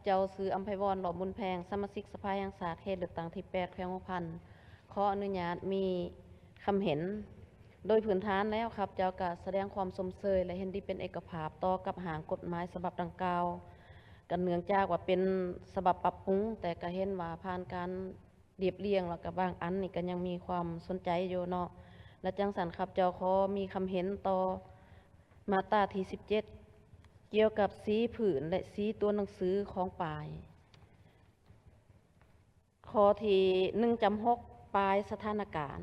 ເຈົ້າຊື່ ອຳໄພວອນ ຫຼໍ່ບຸນແພງ, ສະມາຊິກສະພາແຫ່ງຊາດ ເຂດເລືອກຕັ້ງທີແປດ ແຂວງຫົວພັນ ຂໍອະນຸຍາດມີຄຳເຫັນ. ໂດຍພື້ນຖານແລ້ວ ຂ້າພະເຈົ້າກະສະແດງຄວາມຊົມເຊີຍ ແລະ ເຫັນດີເປັນເອກະພາບຕໍ່ກັບຮ່າງກົດໝາຍສະບັບດັ່ງກ່າວ, ກະເນື່ອງຈາກວ່າເປັນສະບັບປັບປຸງ, ແຕ່ກະເຫັນວ່າຜ່ານການລຽບລຽງ ແລ້ວກະບາງອັນນີ້ກະຍັງມີຄວາມສົນໃຈຢູ່ເນາະ. ແລະ ຈັ່ງຊັ້ນ ຂ້າພະເຈົ້າຂໍມີຄຳເຫັນຕໍ່ມາດຕາທີສິບເຈັດ ກ່ຽວກັບສີພື້ນ ແລະ ສີຕົວໜັງສືຂອງປ້າຍ. ຂໍ້ທີໜຶ່ງຈຳຫົກ ປ້າຍສະຖານະການ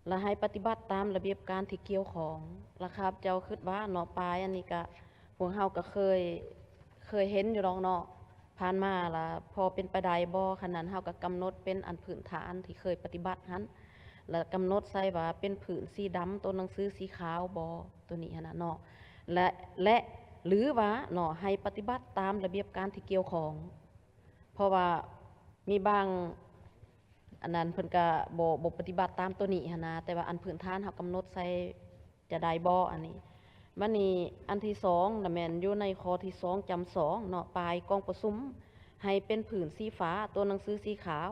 ແລະ ໃຫ້ປະຕິບັດຕາມລະບຽບການທີ່ກ່ຽວຂ້ອງ. ລະຂ້າພະເຈົ້າຄິດວ່າເນາະ ປ້າຍອັນນີ້ກະ ພວກເຮົາກະເຄີຍ ເຄີຍເຫັນຢູ່ດອກເນາະ ຜ່ານມາລະ ພໍເປັນໄປໄດ້ບໍ່? ຄັນນັ້ນເຮົາກະກຳນົດເປັນອັນພື້ນຖານທີ່ເຄີຍປະຕິບັດຫັ້ນ ລະກຳນົດໃສ່ວ່າເປັນພື້ນສີດຳ ຕົວໜັງສືສີຂາວບໍ່? ໂຕນີ້ຫັ້ນນະເນາະ ແລະ ແລະ ຫຼືວ່າເນາະ ໃຫ້ປະຕິບັດຕາມລະບຽບການທີ່ກ່ຽວຂ້ອງ. ເພາະວ່າມີບາງອັນນັ້ນເພິ່ນກະບໍ່ ບໍ່ປະຕິບັດຕາມໂຕນີ້ຫັ້ນນະ ແຕ່ວ່າອັນພື້ນຖານເຮົາກຳນົດໃສ່ຈະໄດ້ບໍ່ອັນນີ້. ບາດນີ້ອັນທີສອງລະແມ່ນຢູ່ໃນຂໍ້ທີສອງຈຳສອງເນາະ ປ້າຍກອງປະຊຸມໃຫ້ເປັນພື້ນສີຟ້າ ຕົວໜັງສືສີຂາວ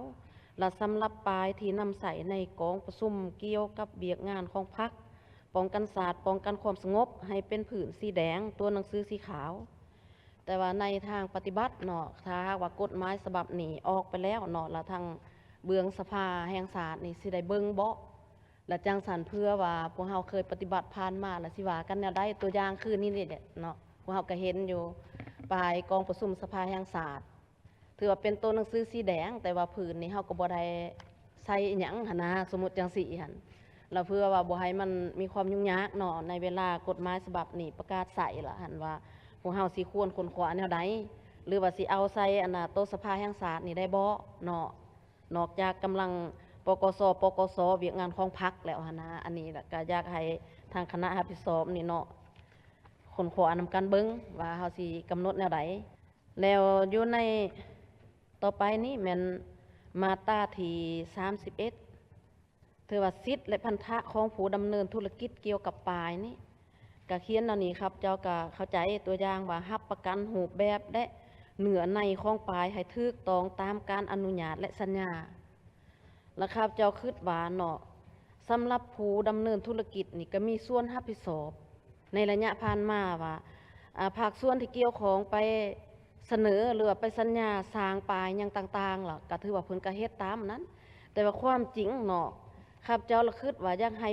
ລະສຳລັບປ້າຍທີ່ນຳໃຊ້ໃນກອງປະຊຸມກ່ຽວກັບວຽກງານຂອງພັກ ປ້ອງກັນຊາດ ປ້ອງກັນຄວາມສະຫງົບ ໃຫ້ເປັນພື້ນສີແດງ ຕົວໜັງສືສີຂາວ. ແຕ່ວ່າໃນທາງປະຕິບັດເນາະ ຖ້າຫາກວ່າກົດໝາຍສະບັບນີ້ອອກໄປແລ້ວເນາະ ລະທາງເບື້ອງສະພາແຫ່ງຊາດນີ້ຊິໄດ້ເບິ່ງເບາະ? ລະຈັ່ງຊັ້ນ ເພື່ອວ່າພວກເຮົາເຄີຍປະຕິບັດຜ່ານມາ ລະຊິວ່າກັນແນວໃດ? ຕົວຢ່າງຄືນີ້ນີ້ແຫຼະເນາະ ພວກເຮົາກະເຫັນຢູ່ ປ້າຍກອງປະຊຸມສະພາແຫ່ງຊາດ ຖືວ່າເປັນໂຕໜັງສືສີແດງ ແຕ່ວ່າພື້ນນີ້ເຮົາກະບໍ່ໄດ້ໃສ່ອີ່ຫຍັງຫັ້ນນະ ສົມມຸດຈັ່ງຊີ້ຫັ້ນ. ລະເພື່ອວ່າບໍ່ໃຫ້ມັນມີຄວາມຫຍຸ້ງຍາກເນາະ ໃນເວລາກົດໝາຍສະບັບນີ້ປະກາດໃຊ້ລະຫັ້ນ ວ່າພວກເຮົາຊິຄວນຄົ້ນຄວ້າແນວໃດ ຫຼືວ່າຊິເອົາໃສ່ອັນນະ ໂຕສະພາແຫ່ງຊາດນີ້ໄດ້ບໍ່ເນາະ? ນອກຈາກກຳລັງ ປກສ ປກສ ວຽກງານຂອງພັກແລ້ວຫັ້ນນະ. ອັນນີ້ລະກະຢາກໃຫ້ທາງຄະນະຮັບຜິດຊອບນີ້ເນາະ ຄົ້ນຄວ້ານຳກັນເບິ່ງວ່າເຮົາຊິກຳນົດແນວໃດ. ແລ້ວຢູ່ໃນຕໍ່ໄປນີ້ແມ່ນມາດຕາທີສາມສິບເອັດ ຖືວ່າສິດ ແລະ ພັນທະຂອງຜູ້ດຳເນີນທຸລະກິດກ່ຽວກັບປ້າຍນີ້ ກະຂຽນແນວນີ້ ຂ້າພະເຈົ້າກະເຂົ້າໃຈ ຕົວຢ່າງວ່າ ຮັບປະກັນຮູບແບບ ແລະ ເນື້ອໃນຂອງປ້າຍໃຫ້ຖືກຕ້ອງຕາມການອະນຸຍາດ ແລະ ສັນຍາ. ລະຂ້າພະເຈົ້າຄິດວ່າເນາະ ສຳລັບຜູ້ດຳເນີນທຸລະກິດນີ້ກະມີສ່ວນຮັບຜິດຊອບໃນໄລຍະຜ່ານມາວ່າ ອາ ພາກສ່ວນທີ່ກ່ຽວຂ້ອງໄປສະເໜີ ຫຼືວ່າໄປສັນຍາສ້າງປ້າຍຫຍັງຕ່າງໆ ລະກະຖືວ່າເພິ່ນກະເຮັດຕາມນັ້ນ. ແຕ່ວ່າຄວາມຈິງເນາະ ຂ້າພະເຈົ້າລະຄິດວ່າຢາກໃຫ້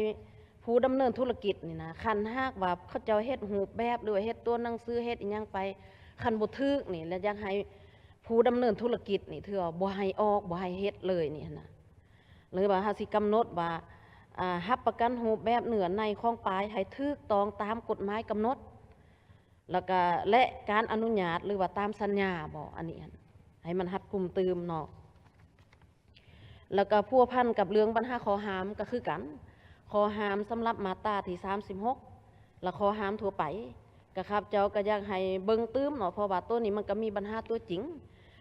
ຜູ້ດຳເນີນທຸລະກິດນີ້ນະ ຄັນຫາກວ່າເຂົາເຈົ້າເຮັດຮູບແບບ ຫຼືວ່າເຮັດຕົວໜັງສື ເຮັດອີ່ຫຍັງໄປ ຄັນບໍ່ຖືກນີ້ ລະຢາກໃຫ້ຜູ້ດຳເນີນທຸລະກິດນີ້ ຖືວ່າບໍ່ໃຫ້ອອກ ບໍ່ໃຫ້ເຮັດເລີຍນີ້ຫັ້ນນະ. ຫຼືວ່າເຮົາຊິກຳນົດວ່າ ອາ ຮັບປະກັນຮູບແບບເນື້ອໃນຂອງປ້າຍໃຫ້ຖືກຕ້ອງຕາມກົດໝາຍກຳນົດ ລະກະ ແລະ ການອະນຸຍາດ ຫຼືວ່າຕາມສັນຍາບໍ? ອັນນີ້ຫັ້ນ ໃຫ້ມັນຮັດກຸມຕື່ມເນາະ. ລະກະພົວພັນກັບເລື່ອງບັນຫາຂໍ້ຫ້າມກະຄືກັນ ຂໍ້ຫ້າມສຳລັບມາດຕາທີສາມສິບຫົກ ລະຂໍ້ຫ້າມທົ່ວໄປ ກະຂ້າພະເຈົ້າກະຢາກໃຫ້ເບິ່ງຕື່ມເນາະ ເພາະວ່າໂຕນີ້ມັນກະມີບັນຫາຕົວຈິງ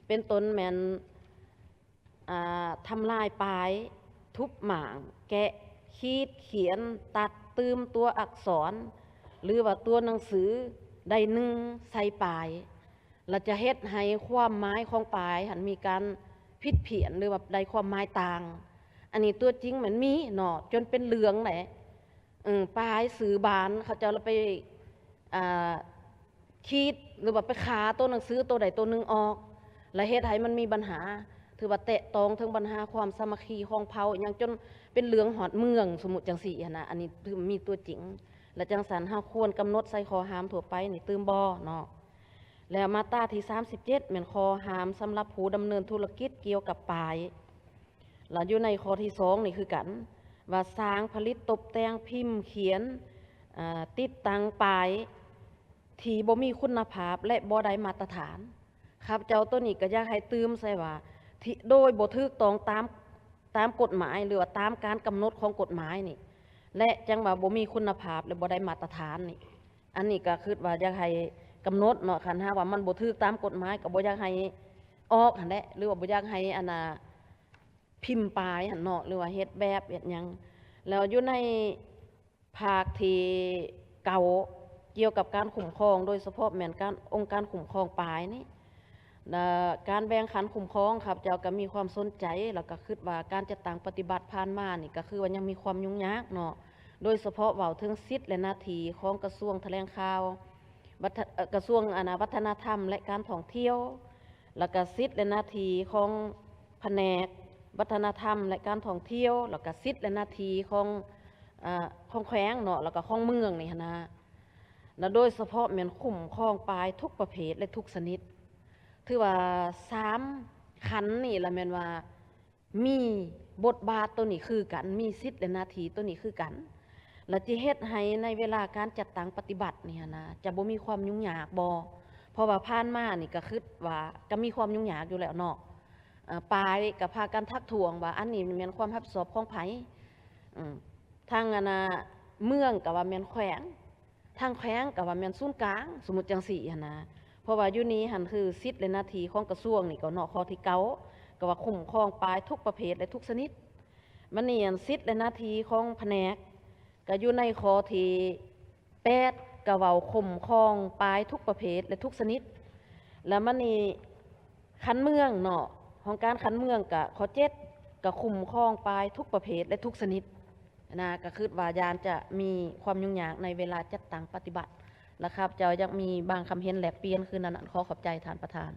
ເປັນຕົ້ນແມ່ນ ອາ ທຳລາຍປ້າຍ ທຸບໝ້າງ ແກະ ຂີດຂຽນ ຕັດ ຕື່ມຕົວອັກສອນ ຫຼືວ່າຕົວໜັງສືໃດໜຶ່ງໃສ່ປ້າຍ ລະຈະເຮັດໃຫ້ຄວາມໝາຍຂອງປ້າຍຫັ້ນມີການຜິດພຽນ ຫຼືວ່າໄດ້ຄວາມໝາຍຕ່າງ. ອັນນີ້ຕົວຈິງມັນມີເນາະ ຈົນເປັນເລື່ອງແຫຼະ ເອີ ປ້າຍຊື່ບ້ານ ເຂົາເຈົ້າລະໄປ ອາ ຂີດ ຫຼືວ່າໄປຄາໂຕໜັງສືໂຕໃດໂຕໜຶ່ງອອກ ລະເຮັດໃຫ້ມັນມີບັນຫາ ຖືວ່າແຕະຕ້ອງເຖິງບັນຫາຄວາມສາມັກຄີຂອງເຜົ່າ ຫຍັງ ຈົນເປັນເລື່ອງຮອດເມືອງ ສົມມຸດຈັ່ງຊີ້ຫັ້ນນະ. ອັນນີ້ຖືມີຕົວຈິງ ລະຈັ່ງຊັ້ນເຮົາຄວນກຳນົດໃສ່ຂໍ້ຫ້າມທົ່ວໄປນີ້ຕື່ມບໍ່ເນາະ? ແລ້ວມາດຕາທີສາມສິບເຈັດ ແມ່ນຂໍ້ຫ້າມສຳລັບຜູ້ດຳເນີນທຸລະກິດກ່ຽວກັບປ້າຍ ລະຢູ່ໃນຂໍ້ທີສອງນີ້ຄືກັນ ວ່າສ້າງຜະລິດຕົບແຕ່ງພິມຂຽນ ອາ ຕິດຕັ້ງປ້າຍທີ່ບໍ່ມີຄຸນນະພາບ ແລະ ບໍ່ໄດ້ມາດຕະຖານ. ຂ້າພະເຈົ້າໂຕນີ້ກະຢາກໃຫ້ຕື່ມໃສ່ວ່າ ທີ່ ໂດຍບໍ່ຖືກຕ້ອງຕາມ ຕາມກົດໝາຍ ຫຼືວ່າຕາມການກຳນົດຂອງກົດໝາຍນີ້ ແລະ ຈັ່ງວ່າບໍ່ມີຄຸນນະພາບ ແລະ ບໍ່ໄດ້ມາດຕະຖານນີ້. ອັນນີ້ກະຄິດວ່າຢາກໃຫ້ກຳນົດເນາະ ຄັນຫາກວ່າມັນບໍ່ຖືກຕາມກົດໝາຍ ກະບໍ່ຢາກໃຫ້ອອກຫັ້ນແຫຼະ ຫຼືວ່າບໍ່ຢາກໃຫ້ອັນນ່າ ພິມປ້າຍຫັ້ນເນາະ ຫຼືວ່າເຮັດແບບເຮັດຫຍັງ. ແລ້ວຢູ່ໃນພາກທີເກົ້າ ກ່ຽວກັບການຄຸ້ມຄອງ ໂດຍສະເພາະແມ່ນການ ອົງການຄຸ້ມຄອງປ້າຍນີ້ ແລະ ການແບ່ງຂັ້ນຄຸ້ມຄອງ ຂ້າພະເຈົ້າກໍມີຄວາມສົນໃຈ ແລ້ວກໍຄິດວ່າການຈັດຕັ້ງປະຕິບັດຜ່ານມານີ້ ກໍຄືວ່າຍັງມີຄວາມຫຍຸ້ງຍາກເນາະ, ໂດຍສະເພາະເວົ້າເຖິງສິດ ແລະ ໜ້າທີ່ຂອງກະຊວງຖະແຫຼງຂ່າວ ວັດທະ ເອີ ກະຊວງ ອັນນາ ວັດທະນະທຳ ແລະ ການທ່ອງທ່ຽວ, ແລ້ວກໍສິດ ແລະ ໜ້າທີ່ຂອງພະແນກວັດທະນະທຳ ແລະ ການທ່ອງທ່ຽວ, ແລ້ວກໍສິດ ແລະ ໜ້າທີ່ຂອງ ອາ ຂອງແຂວງເນາະ ແລ້ວກໍຂອງເມືອງນີ້ຫັ້ນນະ. ແລະ ໂດຍສະເພາະແມ່ນຄຸ້ມຄອງປາຍທຸກປະເພດ ແລະ ທຸກຊະນິດ. ຖືວ່າສາມຂັ້ນນີ້ລະແມ່ນວ່າມີບົດບາດໂຕນີ້ຄືກັນ, ມີສິດ ແລະ ໜ້າທີ່ໂຕນີ້ຄືກັນ, ແລະ ຈະເຮັດໃຫ້ໃນເວລາການຈັດຕັ້ງປະຕິບັດນີ້ຫັ້ນນະ ຈະບໍ່ມີຄວາມຫຍຸ້ງຍາກບໍ່? ເພາະວ່າຜ່ານມານີ້ກໍຄິດວ່າກໍມີຄວາມຫຍຸ້ງຍາກຢູ່ແລ້ວເນາະ. ເອີ ປາຍກໍພາກັນທັກທ້ວງວ່າ ອັນນີ້ແມ່ນຄວາມຮັບຜິດຊອບຂອງໃຜ? ເອີ ທາງ ອັນນາ ເມືອງກໍວ່າແມ່ນແຂວງ, ທາງແຂວງກໍວ່າແມ່ນສູນກາງ, ສົມມຸດຈັ່ງຊີ້ຫັ້ນນະ. ເພາະວ່າຢູ່ນີ້ຫັ້ນຄືສິດ ແລະ ໜ້າທີ່ຂອງກະຊວງນີ້ກໍເນາະ, ຂໍ້ທີເກົ້າ ກໍວ່າຄຸ້ມຄອງປາຍທຸກປະເພດ ແລະ ທຸກຊະນິດ. ບັດນີ້ ອັນ ສິດ ແລະ ໜ້າທີ່ຂອງພະແນກ ກໍຢູ່ໃນຂໍ້ທີແປດ ກໍເວົ້າຄຸ້ມຄອງປາຍທຸກປະເພດ ແລະ ທຸກຊະນິດ. ແລ້ວບັດນີ້ ຂັ້ນເມືອງເນາະ, ຫ້ອງການຂັ້ນເມືອງກະຂໍ້ເຈັດ ກະຄຸ້ມຄອງປາຍທຸກປະເພດ ແລະ ທຸກຊະນິດນະ. ກະຄິດວ່າຢ້ານຈະມີຄວາມຫຍຸ້ງຍາກໃນເວລາຈັດຕັ້ງປະຕິບັດ. ແລະ ຂ້າພະເຈົ້າຢາກມີບາງຄຳເຫັນແລກປ່ຽນຄືແນວນັ້ນ. ຂໍຂອບໃຈທ່ານປະທານ.